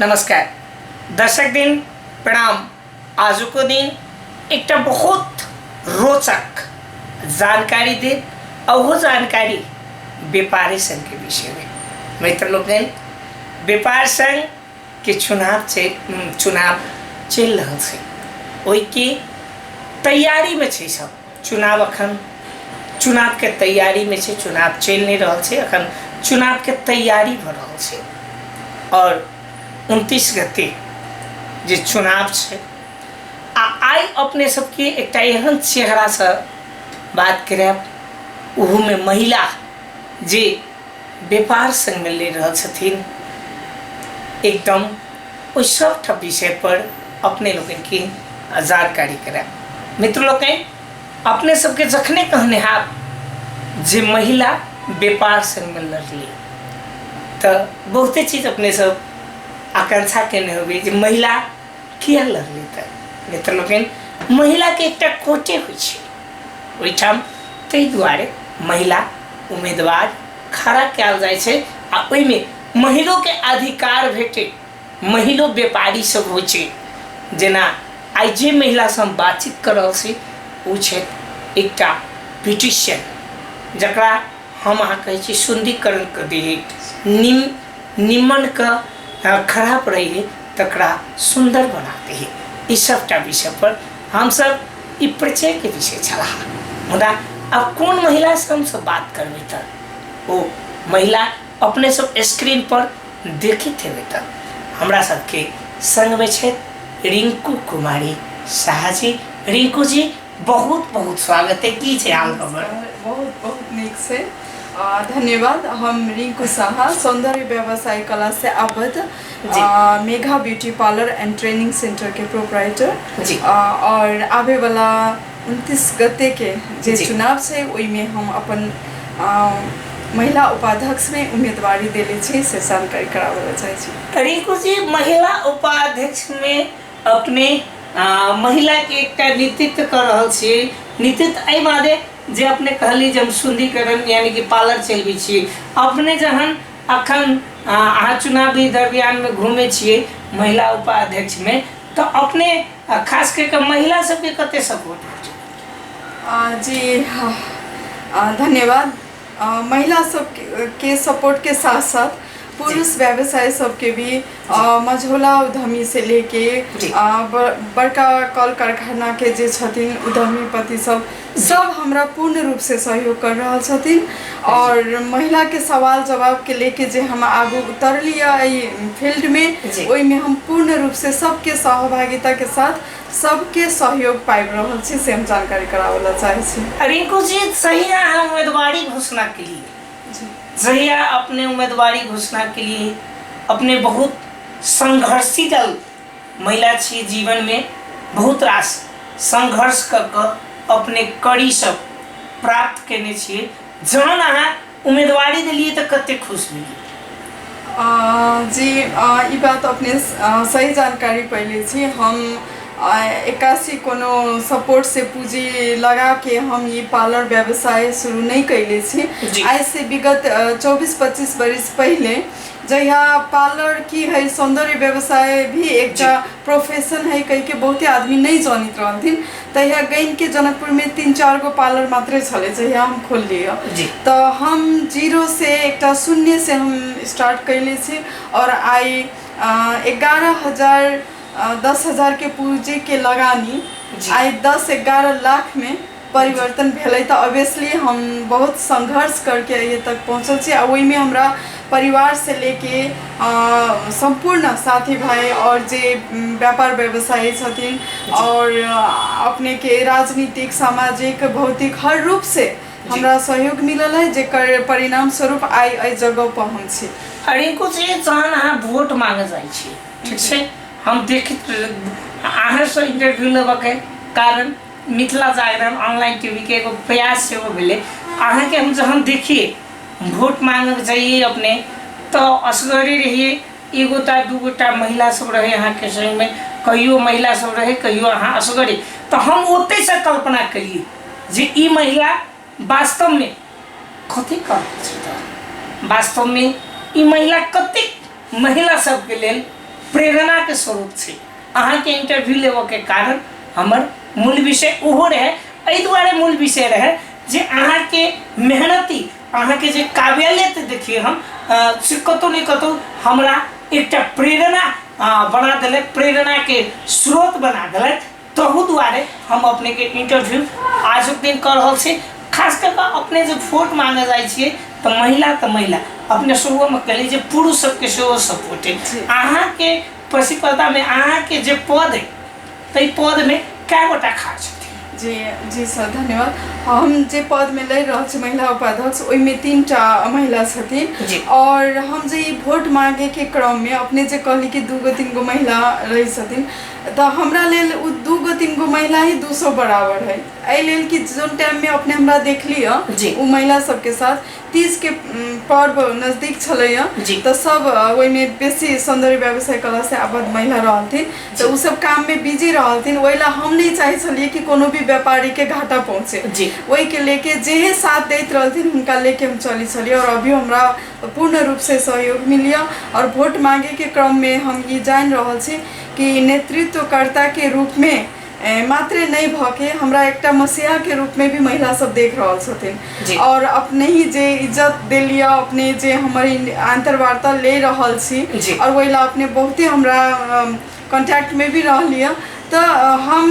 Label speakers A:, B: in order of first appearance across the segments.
A: नमस्कार दर्शक दिन प्रणाम। आजुको दिन एकटा बहुत रोचक जानकारी देब, ओहो जानकारी व्यापारी संघ के विषय में। मित्र लोकनि, व्यापार संघ के चुनाव छै, चुनाव चलि रहल छै, ओहिके तैयारीमे छै सब। चुनाव अखन चुनावके तैयारीमे छै, चुनाव चलि नहि रहल छै, अखन चुनावके तैयारी भऽ रहल छै। आओर 29 गते जे चुनाव छै, आ आइ अपने सबके एकटा एहन चेहरासँ बात करायब, ओहोमे महिला जे व्यापार सङ्गमे लड़ि रहल छथिन। एकदम ओहि सभटा विषयपर अपने लोकनिके जानकारी करायब। मित्र लोकनि, अपने सबके जखने कहने हैब जे महिला व्यापार सङ्गमे लड़ली, तऽ बहुते चीज अपने सब आकांक्षा केने होबै जे महिला किया लड़ली। तऽ मित्र लोकनि, महिलाके एकटा कोटे होइ छै ओहिठाम, ताहि दुआरे महिला उम्मीदवार खड़ा कयल जाइ छै आ ओहिमे महिलोके अधिकार भेटै। महिलो व्यापारी सब होइ छै। जेना आइ जे महिलासँ हम बातचीत कऽ रहल छी, ओ छथि एकटा ब्यूटिशियन, जकरा हम अहाँ कहै छी सुन्दरीकरण कऽ दै हइ, निमनके खराब रहै हइ तकरा सुन्दर बना दै हइ। ई सभटा विषयपर हमसभ ई परिचयके विषय छलाह। मुदा आब कोन महिलासँ हमसभ बात करबै, तऽ ओ महिला अपने सब स्क्रीन पर देखैत हेबै। तऽ हमरा सबके संगमे छथि रिंकू कुमारी साहा जी। रिंकू जी, बहुत बहुत स्वागत है। की छै हाल खबर?
B: बहुत बहुत नीक छै, धन्यवाद। हम रिंकू साहा, सौंदर्य व्यवसाय कला से आबद्ध, Megha beauty parlour and training centre के प्रोपराइटर और आबे वाला 29 गते के जे चुनाव छै, ओहिमे हम अपन महिला उपाध्यक्ष में उम्मीदवारी देले छी, से जानकारी कराबे ला चाहै छी।
A: रिंकू जी, महिला उपाध्यक्ष में अपने महिला के एकटा नेतृत्व कर रहल छियै। नेतृत्व एहि मादे जे अपने कहली जे हम सुन्दरीकरण यानी कि पार्लर चलबै छियै। अपने जहन अखन अहाँ चुनावी दरमियानमे घूमै छियै महिला उपाध्यक्षमे, तऽ अपने खास करि कऽ महिला सबके कते सपोर्ट होइ छै?
B: जी हाँ, धन्यवाद। महिला सब के सपोर्ट के साथ साथ पुरुष व्यवसाय सबके भी, मझोला उद्यमी से लेके बड़का कल कारखाना के जे छथिन उद्यमीपति सब, सब हमरा पूर्ण रूप से सहयोग कर रहल छथिन। और महिला के सवाल जवाब के लेके जे हम आगू उतरलियै एहि फील्ड में, ओहिमे हम पूर्ण रूप से सबके सहभागिता के साथ सबके सहयोग पाबि रहल छी, से हम जानकारी कराबऽ ला चाहै छी।
A: रिंकू जी, सही अहाँ उम्मीदवारी घोषणा के लिए, जहिया अपने उम्मीदवारी घोषणा के लिए, अपने बहुत संघर्षशील महिला छी, जीवन में बहुत रास संघर्ष कऽ कऽ अपने कड़ी सब प्राप्त केने छियै, जहन अहाँ उम्मीदवारी देलियै तऽ कते खुश भेलियै?
B: जी, ई बात अपने सही जानकारी पयले छी। हम 81 कोनो सपोर्ट से पूँजी लगा के हम ई पार्लर व्यवसाय शुरू नहि कयले छी। आइ से विगत 24-25 बरिस पहिले, जहिया पार्लर की है, सौंदर्य व्यवसाय भी एकटा प्रोफेशन है कहि के बहुते आदमी नहि जनैत रहथिन, तहिया गैन के जनकपुर में 3-4 गो पार्लर मात्रे छलै जहिया हम खोललियै। तऽ हम जीरो से, एकटा शून्य से हम स्टार्ट कयले छी और आइ 11,000 10,000 के पूँजी के लगानी आइ 10-11 लाख में परिवर्तन भेलै। तऽ ऑब्वियसली हम बहुत संघर्ष करके एहि तक पहुँचल छी आ ओहिमे हमरा परिवार से लेके सम्पूर्ण साथी भाई और जे व्यापार व्यवसायी छथिन और अपनेके राजनीतिक, सामाजिक, भौतिक हर रूप से हमरा सहयोग मिलल है, जेकर परिणाम स्वरूप आइ एहि जगह पर हम छी।
A: रिंकू जी, जहन अहाँ वोट मांगे जाइ छी, ठीक छै, हम देखैत अहाँसँ इंटरव्यू लेबऽके कारण मिथिला जागरण ऑनलाइन टीवी के एगो प्रयास सेहो भेलै। अहाँके हम जहन देखिए वोट मांगक जाइए अपने, तऽ असगरे रहिए, एगोटा दू गोटा महिला सब रहे अहाँके संगमे, कहियो महिला सब रहे, कहियो अहाँ असगरे, तऽ हम ओतहिसँ कल्पना केलिए जे ई महिला वास्तवमे कथी कर रहल छै, तऽ वास्तवमे ई महिला कतेक महिला सबके लेल प्रेरणाके स्वरूप छी। अहाँके इंटरव्यू लेबऽके कारण हमर मूल विषय ओहो रहै। एहि दुआरे मूल विषय रहै जे अहाँके मेहनती, अहाँके जे काबिलियत देखिए हम से कतहु ने कतहु हमरा एकटा प्रेरणा बना देलक, प्रेरणाके स्रोत बना देलक। तहू दुआरे हम अपनेके इंटरव्यू आजुक दिन कऽ रहल छी। खास कऽ कऽ अपने जे वोट मांगऽ जाइ छियै तऽ महिला तऽ महिला, अपने शुरुओमे कहलियै जे पुरुष सबके सेहो सपोर्ट अइ। अहाँके प्रतिस्पर्धामे अहाँके जे पद अइ ताहि पदमे कए गोटा खाड़ छथिन?
B: जी जी सर, धन्यवाद। हम जे पदमे लड़ि रहल छी महिला उपाध्यक्ष, ओहिमे 3टा महिला छथिन। और हम जे ई वोट मांगेके क्रममे अपने जे कहली कि 2 गो 3 गो महिला रहै छथिन, तऽ हमरा लेल ओ 2 गो 3 गो महिला ही 200 बराबर है। एहि लेल कि जोन टाइममे अपने हमरा देखली हँ ओ महिला सबके साथ तीजके पर्व नजदीक छलैया तऽ सब ओहिमे बेसी सौन्दर्य व्यवसाय कला से आबद्ध महिला रहलथिन, तऽ ओ सब काममे बिजी रहलथिन। ओहि ला हम नहि चाहै छलियै कि कोनो भी व्यापारीके घाटा पहुँचे। ओहिके लेके जेहे साथ दैत रहलथिन हुनका लेके हम चलै छलियै और अभियो हमरा पूर्ण रूपसँ सहयोग मिलिया। और वोट मांगेके क्रममे हम ई जानि रहल छी कि नेतृत्वकर्ताके रूपमे मात्रे नहि भऽ के हमरा एकटा मसीहाके रूपमे भी महिला सब देख रहल छथिन। और अपने ही जे इज्जत देलियै, अपने जे हमर अन्तर्वार्ता ले रहल छी और ओहि ला अपने बहुते हमरा कॉन्टैक्टमे भी रहलियै, तऽ हम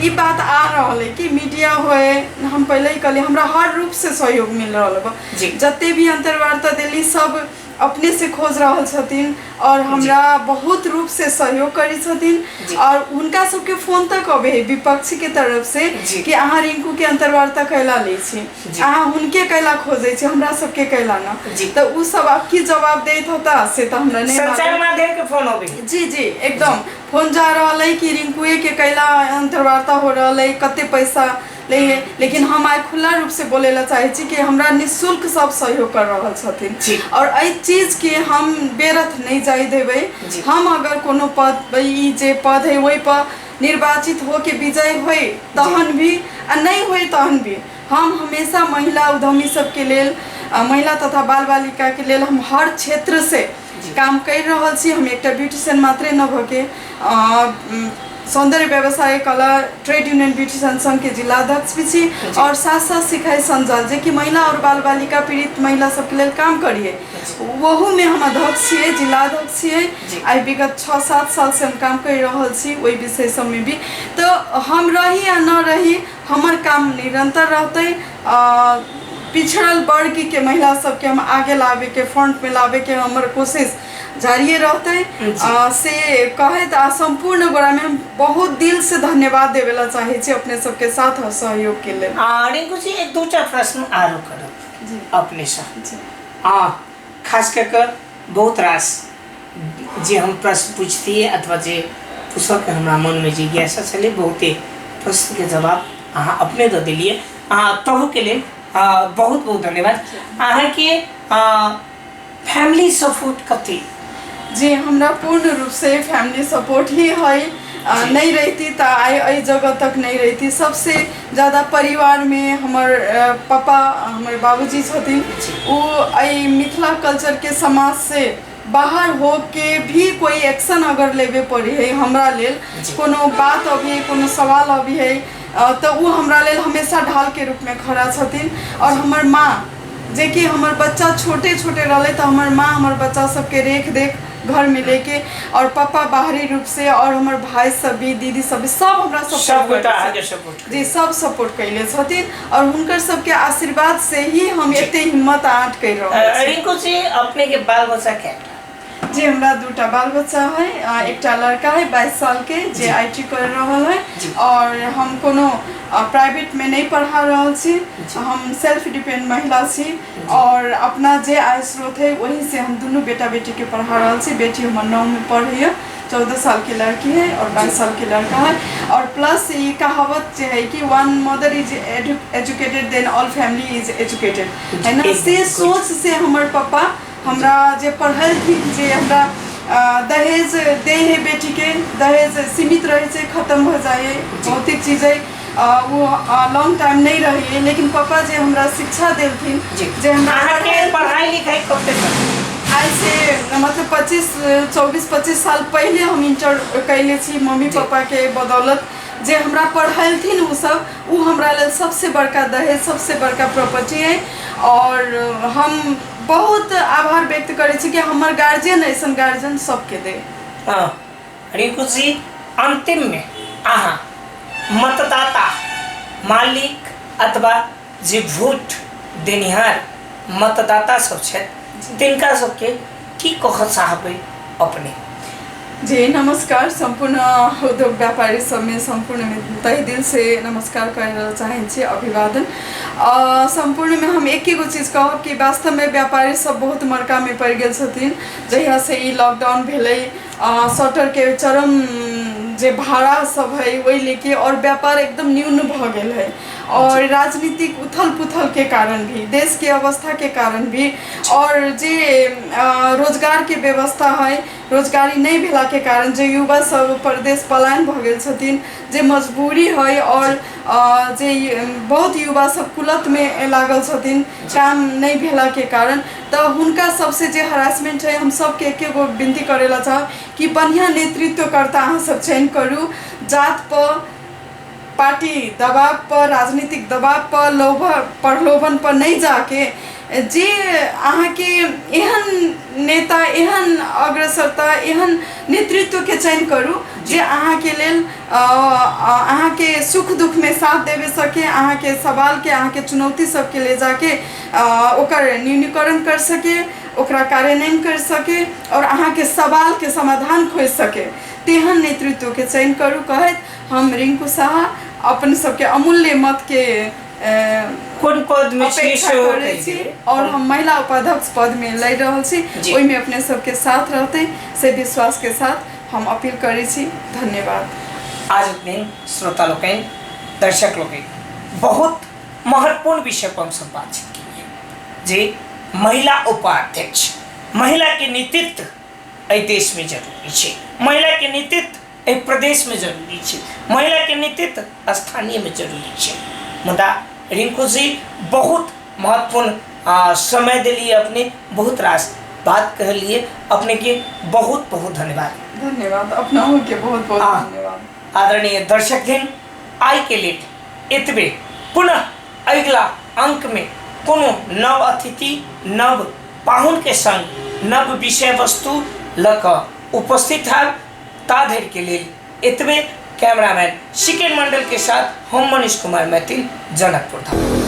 B: ई बात आ रहल है कि मीडिया होए, हम पहले ही कहलियै हमरा हर रूपसँ सहयोग मिल रहल बा। जते भी अन्तर्वार्ता देली सब अपने से खोज रहल छथिन और हमरा बहुत रूप से सहयोग करै छथिन। और हुनका सबके फोन तक अबै है विपक्ष के तरफ से कि अहाँ रिंकू के अंतर्वार्ता कैला लै छी, अहाँ हुनके कैला खोजै छी, हमरा सबके कैला ना। तऽ उ सब आब की जवाब दैत होता से तऽ हमरा नहि
A: संचार माध्यम के फोन अबै।
B: जी जी एकदम फोन जा रहल है कि रिंकुए के कैला अंतर्वार्ता हो रहल है, कते पैसा ले है। लेकिन हम आइ खुला रूप से बोले ला चाहै छी कि हमरा निःशुल्क सब सहयोग कर रहल छथिन और एहि चीज के हम व्यर्थ नहि जाय देबै। हम अगर कोनो पद, ई जे पद है ओहि पर निर्वाचित होके विजय होय तहन भी आ नहि होय तहन भी हम हमेशा महिला उद्यमी सबके लेल, महिला तथा बाल बालिका के लेल हम हर क्षेत्र से काम कर रहल छी। हम एकटा ब्यूटिशियन मात्रे न भऽ के सौंदर्य व्यवसाय कला ट्रेड यूनियन ब्यूटिशियन संघ के जिलाध्यक्ष भी छी और साथ साथ सिखाई संजाल जे कि महिला और बाल बालिका पीड़ित महिला सबके लेल काम करिए ओहूमे हम अध्यक्ष छियै, जिलाध्यक्ष छियै। आइ विगत 6-7 साल से हम काम कर रहल छी ओहि विषय सबमे भी। तऽ हम रही या न रही हमर काम निरंतर रहतै। पिछड़ल वर्ग के महिला सबके हम आगे लाबेके, फ्रंटमे लाबेके हमर कोशिश जारिए रहतै से कहैत आ सम्पूर्ण गोरामे हम बहुत दिल से धन्यवाद देवे ला चाहै छी अपने सबके साथ और सहयोग के लेल।
A: रिंकू जी, एक दूटा प्रश्न आरो करब अपने से। खास कऽ कऽ बहुत रास जे हम प्रश्न पूछतियै अथवा जे पूछऽके हमरा मनमे जिज्ञासा छलै, बहुते प्रश्नके जवाब अहाँ अपने दऽ देलियै। तहूके लेल बहुत बहुत धन्यवाद। अहाँके फैमिली सपोर्ट कते?
B: जी, हमरा पूर्ण रूप से फैमिली सपोर्ट ही है। नहीं रहती तऽ आइ एहि जगह तक नहीं रहती। सबसे ज़्यादा परिवारमे हमर पापा, हमर बाबूजी छथिन, ओ एहि मिथिला कल्चरके समाज से बाहर हो के भी कोई एक्शन अगर लेबे पड़े है हमरा लेल, कोनो बात अभी है, कोनो सवाल अभी है, तऽ ओ हमरा लेल हमेशा ढाल के रूप में खड़ा छथिन। और हमर माँ, जे कि हमर बच्चा छोटे छोटे रहलै तऽ हमर माँ हमर बच्चा सबके रेख देख घर में लेके, और पापा बाहरी रूप से, और हमर भाई सब भी, दीदी सब भी, सब हमरा
A: सब
B: सपोर्ट
A: गोटा
B: करै
A: अहाँके
B: छथिन।
A: सपोर्ट।
B: जी, सब सपोर्ट कैले छथिन और हुनकर सबके आशीर्वाद से ही हम एते हिम्मत आँट कर रहल छी।
A: रिंकू जी, अपने के बाल बच्चा के?
B: जी, हमरा दूटा बाल बच्चा है। एकटा लड़का है 22 साल के जे I T कर रहल है और हम कोनो प्राइवेट में नहीं पढ़ा रहल छी, हम सेल्फ डिपेंड महिला छी और अपना जे आय स्रोत है वही से हम दुनू बेटा बेटी के पढ़ा रहल छी। बेटी हमर 9 में पढ़ैया, 14 साल के लड़की है और 22 साल के लड़का है। और प्लस ये कहावत जे है कि one mother is educated then all family is educated है ना, से सोच से हमर पापा हमरा जे पढ़लखिन, जे हमरा दहेज दे है बेटी के, दहेज सीमित रहै छै, खत्म भऽ जाइ है, भौतिक चीज है, वो लॉन्ग टाइम नहीं रही है। लेकिन पापा जे हमरा शिक्षा देलथिन, जे हमरा
A: अहाँके पढ़ाई लिखाई कते तक?
B: आइ से मतलब 25 24 25 साल पहिले हम इंटर कैले छी मम्मी पापाके बदौलत। जे हमरा पढ़ेलथिन ओसब, ओ हमरा लेल सबसे बड़का दहेज, सबसे बड़का प्रॉपर्टी है। और हम बहुत आभार व्यक्त करै छी कि हमर गार्जियन ऐसन गार्जियन सबके दे।
A: हाँ, रिंकू जी, अंतिम में अहाँ मतदाता मालिक अथवा जे वोट देनिहार मतदाता सब छथि तिनका सबके की कहऽ चाहबै अपने?
B: जी नमस्कार, सम्पूर्ण उद्योग व्यापारी सबमे सम्पूर्ण तहे दिल से नमस्कार करे चाहै छी, अभिवादन। सम्पूर्णमे हम एके गो चीज कहब कि वास्तवमे व्यापारी सब बहुत मरकामे पड़ि गेल छथिन। जहिया से ई लॉकडाउन भेलै, शटरके चरम जे भाड़ा सब है ओहि लेके और व्यापार एकदम न्यून भऽ गेल है, और राजनीतिक उथल पुथल के कारण भी, देश के अवस्था के कारण भी, और जे रोजगार के व्यवस्था है, रोजगारी नहि भेला के कारण जे युवा सब परदेश पलायन भऽ गेल छथिन, जे मजबूरी है, और जे बहुत युवा सब कुलत में लागल छथिन काम नहि भेला के कारण, तऽ हुनका सबसे जे हरासमेंट है, हम सबके एके गो विनती करे ला चाहब कि बढ़िया नेतृत्वकर्ता अहाँ सब चयन करू। जात पर, पार्टी दबाव पर, राजनीतिक दबाव पर, लोभ प्रलोभन पर नहि जाके जे अहाँके एहन नेता, एहन अग्रसरता, एहन नेतृत्वके चयन करू जे अहाँके लेल अहाँके सुख दुखमे साथ देवे सके, अहाँके सवालके, अहाँके चुनौती सबके ले जाके ओकर न्यूनीकरण कर सके, ओकरा कार्यान्वयन कर सके और अहाँके सवालके समाधान खोजि सके, तेहन नेतृत्वके चयन करू कहैत हम रिंकू साहा अपन सबके अमूल्य मतके
A: कोन पद में छी
B: अपेक्षा
A: सेहो
B: करै
A: कहि
B: छी
A: दियौ।
B: और हम महिला उपाध्यक्ष पद में लड़ि रहल छी, ओहिमे अपने सबके साथ रहतै से विश्वास के साथ हम अपील करै छी। धन्यवाद।
A: आज दिन श्रोता लोकनि, दर्शक लोकनि, बहुत महत्वपूर्ण विषय पर हम सब बातचीत केलियै जे महिला उपाध्यक्ष, महिला के नेतृत्व एहि देश में जरूरी छै, महिला के नेतृत्व एहि प्रदेश में जरूरी छै, महिला के नेतृत्व स्थानीय में जरूरी छै। मुदा रिंकू जी बहुत महत्वपूर्ण समय दिलिए अपने, बहुत रास बात कहलिए, अपने के बहुत बहुत धन्यवाद।
B: धन्यवाद, अपनाहु के बहुत बहुत धन्यवाद।
A: आदरणीय दर्शकगण, आइ के लेल एतबे। पुनः अगिला अंक में कोनो नव अतिथि, नव पाहुन के संग नव विषय वस्तु लऽ कऽ उपस्थित हैब। ता धरि के लेल एतबे। कैमरामैन सिकेन मंडल के साथ हम मनीष कुमार मैथिल, जनकपुर धाम।